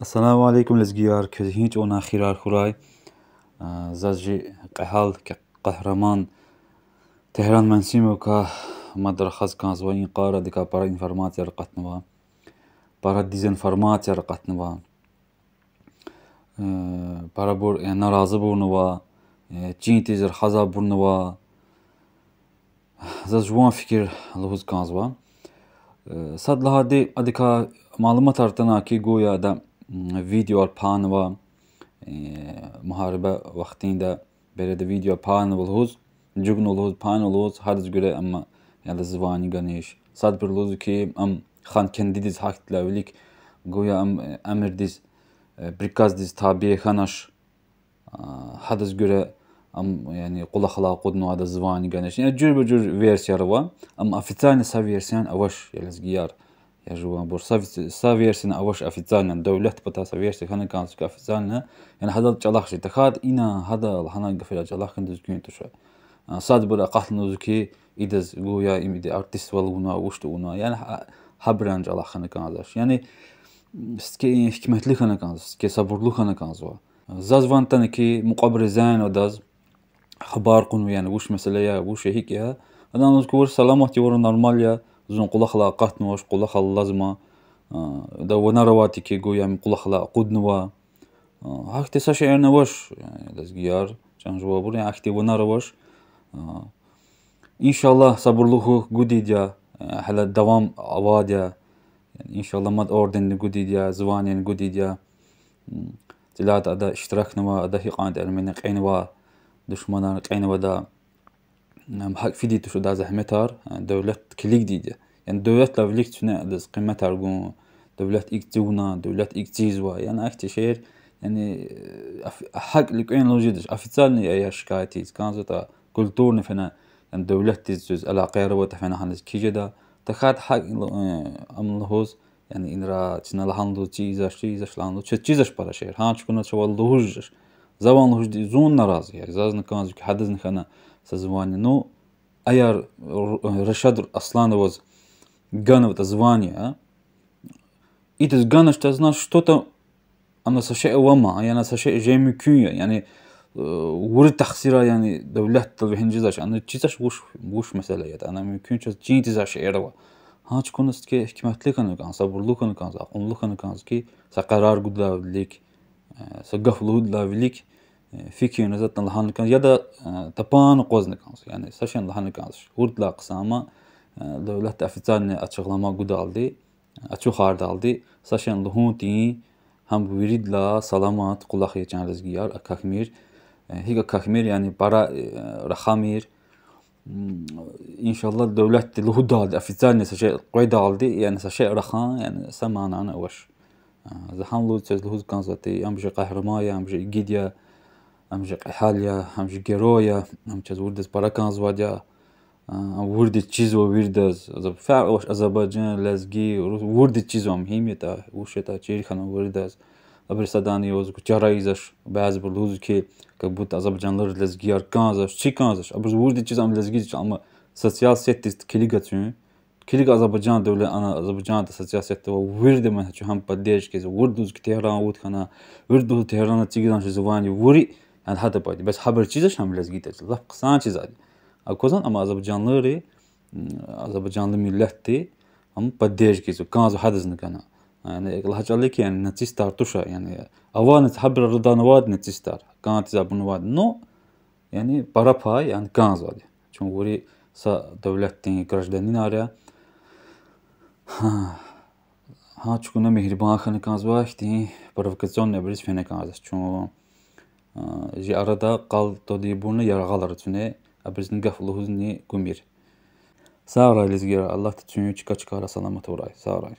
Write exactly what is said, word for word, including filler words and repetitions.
Ассаламу алейкум, лезгияр, квез гьи чӀаван хийирар хьурай. А, заз чи кьегьал ки-, къагьриман Тегьран Мансимовакай мад рахаз кӀанзава, и йикъара адакай пара информацияр акъатнава, пара дезинформацияр акъатнава. Э, парабур, э, наразибурни ава, э, чин тийиз рахазвайбурни ава. Заз жуван фикир лугьуз кӀанзава. Э, сад лагьайди, адакай малуматар атана ки, гуя ада, м, видеояр пайнава, э, мугьариба вахтунда береда видео пайнава лугьуз, чӀугуна лугьуз, пайнава лугьуз, гьадаз гуьре амма яда звание ганиш. Садбур лугьуз ки, ам Ханкендидиз гьахьтинлай вилик, гуя ам, э, эмирдиз, э, приказдиз табий хьанач, а, гьадаз гуьре ам, яни, кӀвалахал акъуднава, гьадаз звание ганиш. Яни жуьреба-жуьре версияр ава, амма официальный са версияни авач, я лезгияр, я жуванбур. Са, са версияни авач официальный, девлет патай са версия хьана кӀанзава ки официальный, яни гьадал чӀалахъ жеда. ТахьайтӀа ина, гьадал, гьана гафарал чӀалахъ хьун дуьзгуьн туш. А, садбур акъатна лугьуз ки, идаз гуя им ида артист авунва, вуч авунва. Яни гьа-, гьабурун чӀалахъ хьана кӀанзавач. Яни, сифте гьикметлу хьана кӀанзава, сифте сабурлу хьана кӀанзава. Заз ван атана ки, мукьвабуруз зянни адаз хабар кьунва, яни вуч месэла я, вуч я, гьикӀ я. Адан лугьуз ки, вуч, саламат я, вуч, нормал я, зун кӀвалахал акъатнавач, кӀвалахал алазма. А, ида ванер авайди ки, гуя им кӀвалахал акъуднава. А, гьахьтин са шейэрни авач, я лезгияр, чан жуванбур, я гьахьтин ванер авач. А, иншаллагь, сабурлу хьухь, гуд ийида, э, гьеле давам авайди я. Иншаллагь, мад орденни гуд ийида, званиени гуд ийида. М, цӀиляйда ада иштиракнава, ада гьикьван Эрмени кьенва, душманарни кьенва ада. Ам гьакӀ фидай туш ада зегьметар, э, девлет килигдайди я. Яни девлетлай вилик куьне адаз къиметар гун, девлет икӀ цивуна, девлет икӀ цизва. Яни ахьтин шейэр, яни, э, оф-, гьакӀ лугьун лугьуз жедач, официальный я, я шикаят ийиз кӀанзаватӀа, культурный фена, яни девлетдиз квез алакъаяр аватӀа фена гьаниз кхьиз жеда. ТахьайтӀа гьакӀ лу-, э, ам лугьуз, яни инра чна лагьана лугьуз чизвач, чизвач лагьана лугьуз, чиз-, чизвач пара шейэр. Гьа чукуна чавай лугьуз жедач. За ван лугьуз жеди, зун наразы я. Зазни кӀанзава ки, гьадазни хьана са звание. Ну, аяр Р-, Рашид Аслановаз ганватӀа звание, а? Идаз ганачтӀа, значит, что-то ана са шей ава ман, яни са шей жен мумкин я, яни, э, вири тахсирар, яни, девлетдал вегьин жезвач, ана чизвач вуч, вуч месэла ятӀа, ана мумкин чаз чин тийиз шейэр ава. Гьа чукуна сифте гьикметлу хьана кӀанзава, сабурлу хьана кӀанзава, акьунлу хьана кӀанзава ки, са къарар гудалай вилик, э, са гаф лугьудалай вилик, э, фикирна затӀни лагьана кӀанзава, яда, э, тапан акъвазна кӀанзава, яни са шейни лагьана кӀанзавач. Виридалай хъсан ама, э, девлет официальный ачугълама гудалди, ачухардалди, са шейни лугьун тийин, гьам виридалай саламат кӀвалах я, чан лезгияр, акахьмир. Э, гьикӀ акахьмир, яни пара, э, рахамир. М, иншаллагь, девлетди лугьудалди, официальный са шей къведалди, яни са шей рахан, яни са манани авач. А, за гьам лугьуз, чаз лугьуз кӀанзавайди, ам чи къагьриман я, ам чи игит я, ам чи кьегьал я, ам чи герой я, ам чаз виридаз пара кӀанзавайди я. А, виридаз чизва, виридаз. Азаб-, фаркь авач, азербайжан, лезги, рус, виридаз чизва, мугьим ятӀа, вуч ятӀа, чир хьана виридаз. Абуру садани аваз ку чара ийизвач, бязибуру лугьуз ки, как будто азербайжанлуди лезгияр кӀанзавач, чи кӀанзавач. Абуруз виридаз чизва ам лезгиди, амма социал сетьдиз килиг ацун. Килиг азербайжан девлет, ана азербайжанда социал сетьда ва вирида ман чун гьам поддержка ийизва, вирида лугьуз ки Тегьран вуд хьана, вирида лугьуз Тегьранда эцигиз хьана чи звание, вири, яни гьада пад. Бес хабар чизвач ам лезгидиз, лап хъсан чизвайди. Аквазва, амма азербайжанлуди, м, азербайжанлу миллетди ам поддержка ийизва, кӀанзава гьадазни гана. Яни икӀ лагьай чӀал я ки, яни нацистар туш, яни авани гьабурал арадай авайди нацистар, кӀан тийиз абур авайди. Ну, яни пара пай, яни кӀанзавайди. Чун вири са девлетдин гражданинар я. Гьа чукуна мегьрибан хьана кӀанзава, ихьтин провокационный абуриз фена кӀанзава. Чун, а, чи арада къал твадайбурни яргъал ацукьна, абуризни гаф лугьузни кумир. Сагърай, лезгияр, Аллагьди куьн чка-чкайра саламат авурай. Сагърай.